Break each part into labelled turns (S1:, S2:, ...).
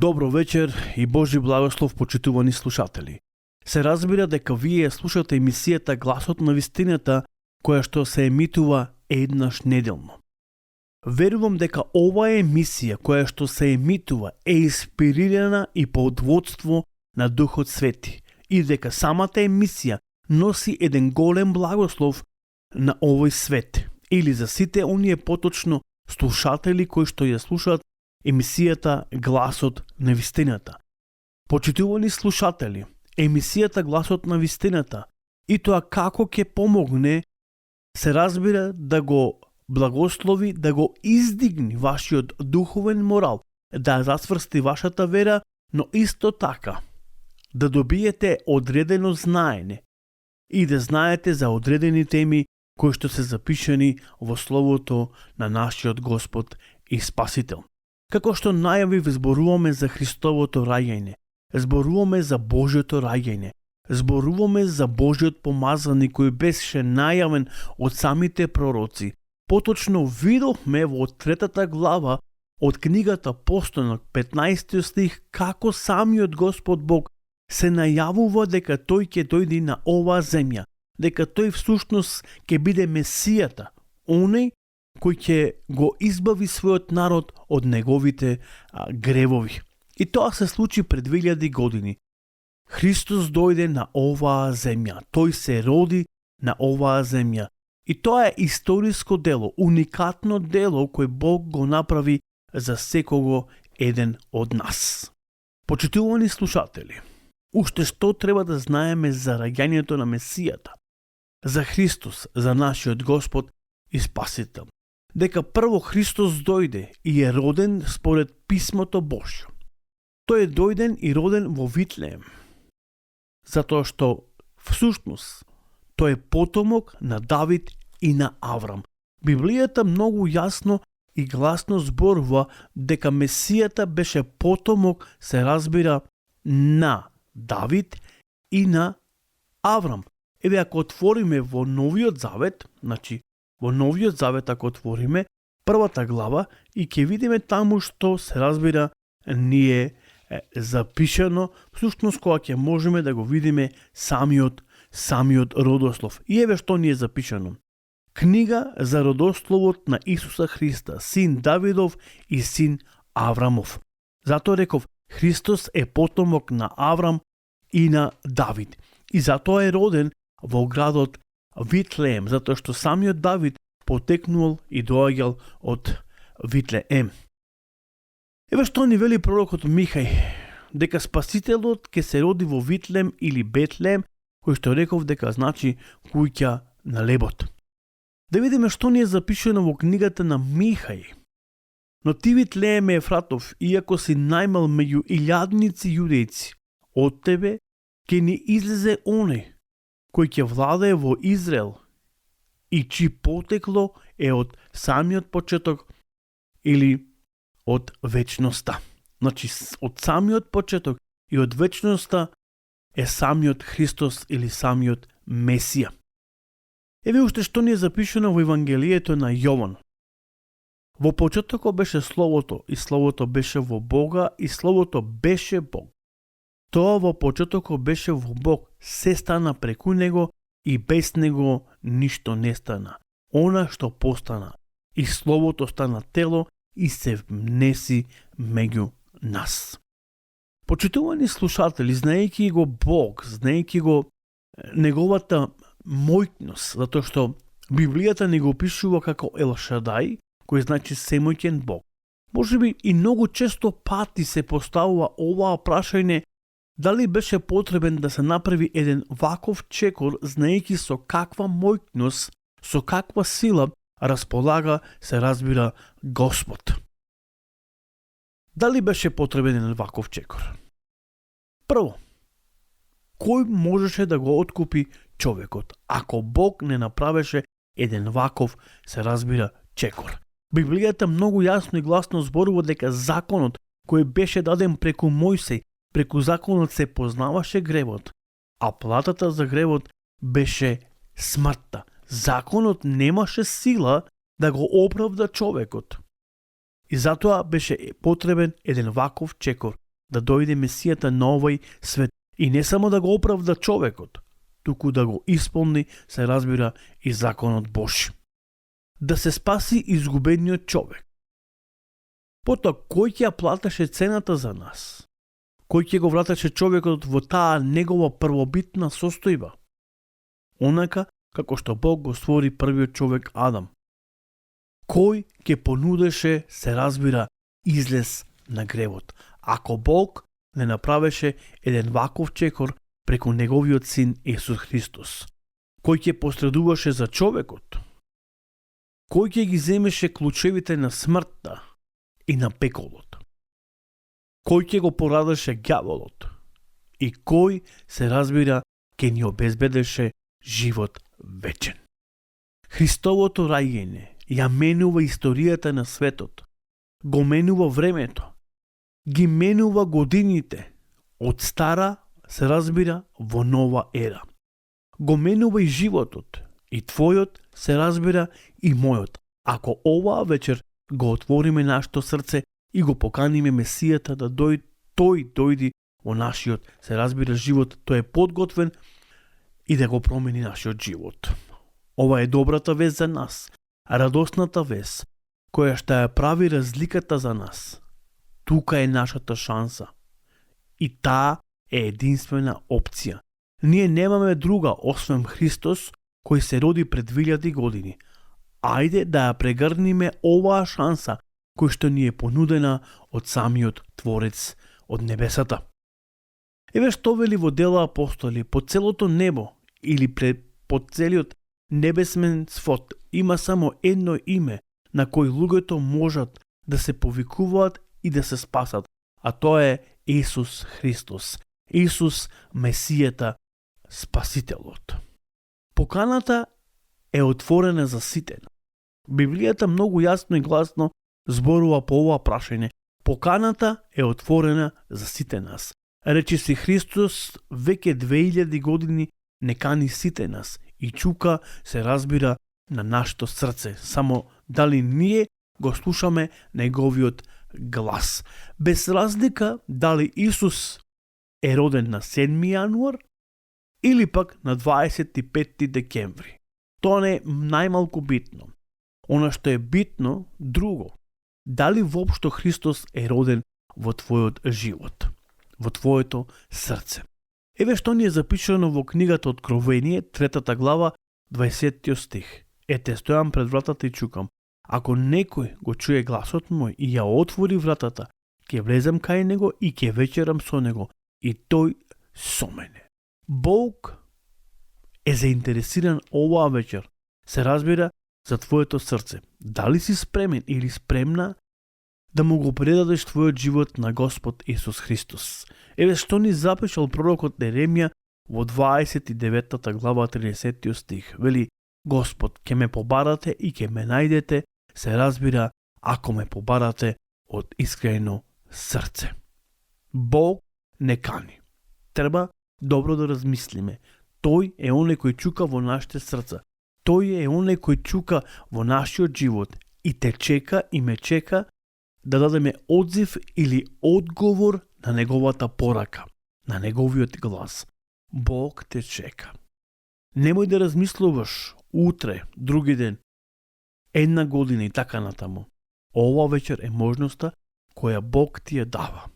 S1: Добро вечер и Божи благослов, почитувани слушатели. Се разбира дека вие слушате емисијата Гласот на вистината, која што се емитува еднаш неделно. Верувам дека оваа емисија која што се емитува е инспирирана и под водство на Духот Свети и дека самата емисија носи еден голем благослов на овој свет или за сите оние поточно слушатели кои што ја слушаат емисијата Гласот на вистината. Почитувани слушатели, емисијата Гласот на вистината и тоа како ќе помогне, се разбира да го благослови, да го издигни вашиот духовен морал, да засврсти вашата вера, но исто така да добиете одредено знаење и да знаете за одредени теми кои што се запишани во Словото на нашиот Господ и Спасител. Како што најавив, зборуваме за Христовото раѓање, зборуваме за Божјото раѓање, зборуваме за Божјот помазаник кој беше најавен од самите пророци. Поточно видовме во 3 глава од книгата Постанок, 15 стих, како самиот Господ Бог се најавува дека тој ќе дојде на оваа земја, дека тој всушност ќе биде Месијата, оној кој ќе го избави својот народ од неговите гревови. И тоа се случи пред 2000 години. Христос дојде на оваа земја, тој се роди на оваа земја. И тоа е историско дело, уникатно дело кој Бог го направи за секого еден од нас. Почитувани слушатели, уште што треба да знаеме за раѓањето на Месијата, за Христос, за нашиот Господ и Спасител. Дека прво Христос дојде и е роден според Писмото Божјо. Тој е дојден и роден во Витлеем, затоа што всушност тој е потомок на Давид и на Аврам. Библијата многу јасно и гласно зборува дека Месијата беше потомок, се разбира, на Давид и на Аврам. Еве, ако отвориме во Новиот Завет, значи во Новиот Завет ако отвориме 1 глава и ќе видиме таму што се разбира ни е запишано, всушност кога ќе можеме да го видиме самиот родослов. И еве што ни е запишано. Книга за родословот на Исуса Христа, син Давидов и син Аврамов. Затоа реков, Христос е потомок на Аврам и на Давид. И затоа е роден во градот Витлеем, затоа што самиот Давид потекнувал и доаѓал од Витлеем. Еве што ни вели пророкот Михај, дека Спасителот ќе се роди во Витлеем или Бетлеем, кој што реков дека значи куќа на лебот. Да видиме што ни е запишено во книгата на Михај. Но ти, Витлееме Ефратов, иако си најмал меѓу илјадници јудејци, од тебе ќе ни излезе оној кој ќе владее во Израел и чи потекло е од самиот почеток или од вечноста. Значи, од самиот почеток и од вечноста е самиот Христос или самиот Месија. Еве уште што ни е запишено во Евангелието на Јован. Во почетокот беше Словото, и Словото беше во Бога, и Словото беше Бог. Тоа во почетокот беше во Бог, се стана преку Него и без Него ништо не стана. Она што постана, и Словото стана тело и се внеси меѓу нас. Почитувани слушатели, знаејќи го Бог, знаејќи го Неговата мојност, затоа што Библијата не го опишува како Ел Шадај, кој значи семојќен Бог. Можеби и многу често пати се поставува оваа прашање дали беше потребен да се направи еден ваков чекор, знаејќи со каква мојност, со каква сила располага, се разбира, Господ. Дали беше потребен еден ваков чекор? Прво, кој можеше да го откупи човекот, ако Бог не направеше еден ваков, се разбира, чекор? Библијата многу јасно и гласно зборува дека законот кој беше даден преку Мојсей, преку законот се познаваше гревот, а платата за гревот беше смртта. Законот немаше сила да го оправда човекот. И затоа беше потребен еден ваков чекор. да дојде Месијата на овој свет и не само да го оправда човекот, туку да го исполни, се разбира, и законот Божи. Да се спаси изгубениот човек. Потоа, кој ќе ја платеше цената за нас? Кој ќе го вратеше човекот во таа негова првобитна состојба? Онака како што Бог го створи првиот човек Адам. Кој ќе понудеше, се разбира, излез на гревот, ако Бог не направеше еден ваков чекор преку неговиот син Исус Христос? Кој ќе посредуваше за човекот? Кој ќе ги земеше клучевите на смртта и на пеколот? Кој ќе го порадеше ѓаволот? И кој, се разбира, ќе ни обезбедеше живот вечен? Христовото раѓање ја менува историјата на светот, го менува времето, ги менува годините, од стара, се разбира, во нова ера. Го менува и животот, и твојот, се разбира, и мојот. Ако оваа вечер го отвориме нашето срце и го поканиме Месијата да тој дојди во нашиот, се разбира, живот, тој е подготвен и да го промени нашиот живот. Ова е добрата вест за нас, радосната вест, која што ја прави разликата за нас. Тука е нашата шанса. И таа е единствена опција. Ние немаме друга освен Христос, кој се роди пред 2000 години. Ајде да ја прегрниме оваа шанса, кој што ни е понудена од самиот Творец од небесата. Еве што вели во Дела апостоли: по целото небо или по целиот небесмен свод има само едно име на кој луѓето можат да се повикуваат и да се спасат, а тоа е Исус Христос, Исус Месијата, Спасителот. Поканата е отворена за сите. Библијата многу јасно и гласно зборува по ова прашање. Поканата е отворена за сите нас. Речиси Христос веќе 2000 години не кани сите нас и чука, се разбира, на нашето срце, само дали ние го слушаме неговиот глас. Без разлика дали Исус е роден на 7 јануар или пак на 25 декември. Тоа не е најмалку битно. Она што е битно, друго. Дали воопшто Христос е роден во твојот живот, во твоето срце. Еве што ни е запишано во книгата Откровение, 3 глава, 20 стих. Ете, стојам пред вратата и чукам. Ако некој го чуе гласот мој и ја отвори вратата, ќе влезам кај него и ќе вечерам со него и тој со мене. Бог е заинтересиран оваа вечер, се разбира, за твоето срце. Дали си спремен или спремна да му го предадеш твојот живот на Господ Исус Христос? Еве што ни запишал пророкот Неремија во 29 глава 30 стих. Вели: Господ, ќе ме побарате и ќе ме најдете, се разбира, ако ме побарате од искрено срце. Бог не кани. Треба добро да размислиме. Тој е оној кој чука во нашите срца. Тој е оној кој чука во нашиот живот и те чека и ме чека да дадеме одзив или одговор на неговата порака, на неговиот глас. Бог те чека. Немој да размислуваш утре, други ден, една година и така натаму. Ова вечер е можноста која Бог ти ја дава.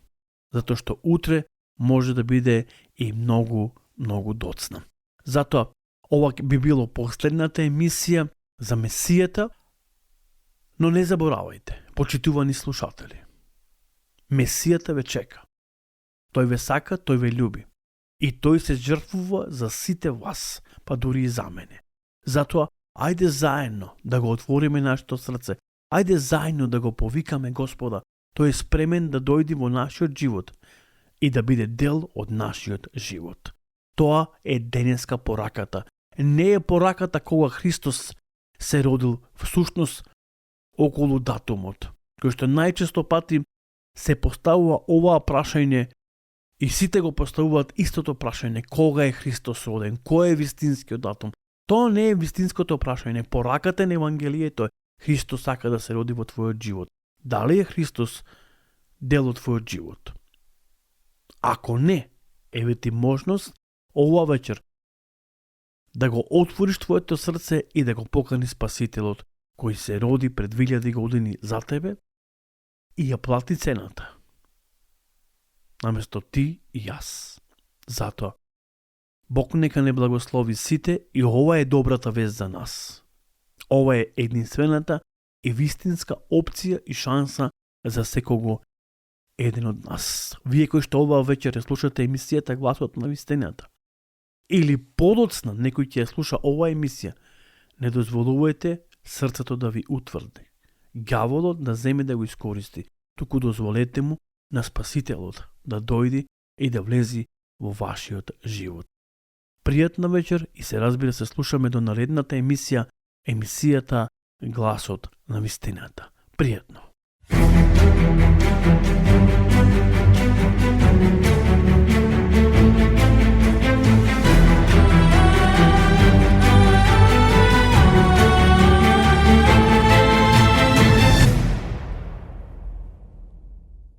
S1: Затоа што утре може да биде и многу, многу доцна. Затоа, ова би било последната емисија за Месијата, но не заборавајте, почитувани слушатели. Месијата ве чека. Тој ве сака, тој ве љуби. И тој се жртвува за сите вас, па дури и за мене. Затоа, ајде заедно да го отвориме нашето срце. Ајде заедно да го повикаме Господа. Тој е спремен да дојде во нашиот живот и да биде дел од нашиот живот. Тоа е денеска пораката. Не е пораката кога Христос се родил, всушност околу датумот, кој што најчесто пати се поставува оваа прашање и сите го поставуваат истото прашање: кога е Христос роден, кој е вистинскиот датум? Тоа не е вистинското прашање. Пораката на Евангелието е: Христос сака да се роди во твојот живот. Дали е Христос дел од твојот живот? Ако не, еве ти можност оваа вечер да го отвориш твоето срце и да го покани Спасителот кој се роди пред 2000 години за тебе и ја плати цената. Наместо ти и јас. Затоа, Бог нека не благослови сите и ова е добрата вест за нас. Ова е единствената и вистинска опција и шанса за секого еден од нас. Вие кои што оваа вечер ја слушате емисијата Гласот на вистината, или подоцна некој ќе ја слуша оваа емисија, не дозволувајте срцето да ви утврди. Ѓаволот да земе да го искористи, туку дозволете му на Спасителот да дојде и да влези во вашиот живот. Пријатна вечер и се разбира се слушаме до наредната емисија, емисијата Гласот на вистината. Пријатно.